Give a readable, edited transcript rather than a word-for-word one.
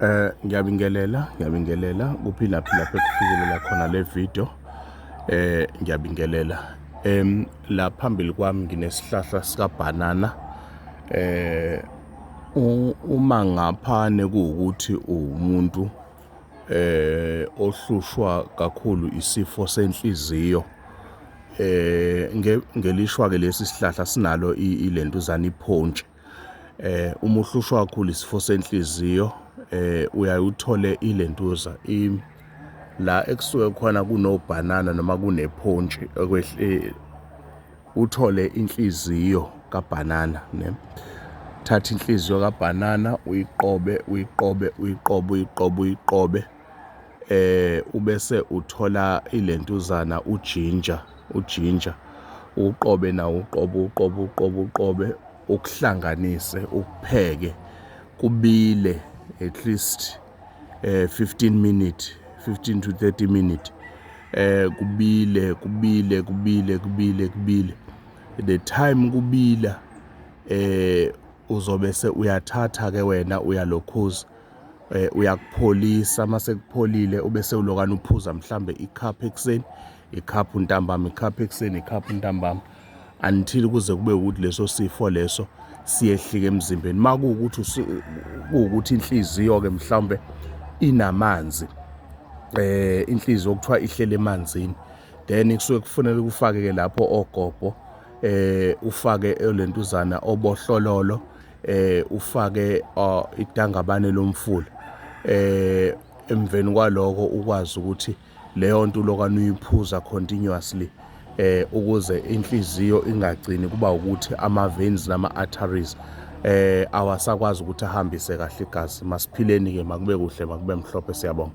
Ngiyabingelela, ngiyabingelela kuphi laphi lapho ekufikelela khona le video. Ngiyabingelela. La phambili kwami nginesihlahla sika banana. Uma ngaphane kuwukuthi uwumuntu ohlushwa kakhulu isifo senhliziyo, ngelishwa ke lesi sihlahla sinalo ilentuzana iphontshi. Uma uhlushwa kakhulu isifo senhliziyo, uyaye uthole ilentuza la ekusuke khona kunobhanana noma kunephontshi, uthole inhliziyo kabhanana ne. Thatha inhliziyo kabhanana uyiqobe, uyiqobe, uyiqobe, uyiqobe, uyiqobe, ubese uthola ilentuzana ujinja, ujinja uqobe nawo, uqobe, uqobe, uqobe, uqobe, ukuhlanganise, ukupheke kubile at least 15 minute, 15 to 30 minute, kubile, kubile, kubile, kubile, kubile. The time kubila, uzobe se uyathatha ke wena, uyalokhuza, uyakupholisa. Mase kupholile, ubese ulokana uphuza mhlambe icup ekuseni, icup ntambama, icup ekuseni, icup ntambama, until kuze kube ukuthi leso sifo leso siyehlika emzimbeni. Makuwukuthi kuwukuthi inhliziyo ke mhlawumbe inamanzi, inhliziyo kuthiwa ihlele emanzini, then kusuke kufanele kufake ke lapho ogobho, ufake lentuzana obohlololo, ufake idangabane lomfula. Emveni kwaloko ukwazi ukuthi leyo nto ulokana uyiphuza continuously, ukuze inhliziyo ingagcini kuba ukuthi ama veins nama arteries awasakwazi ukuthi ahambise kahle igazi. Masiphileni ke, makube kuhle, makube mhlophe, siyabonga.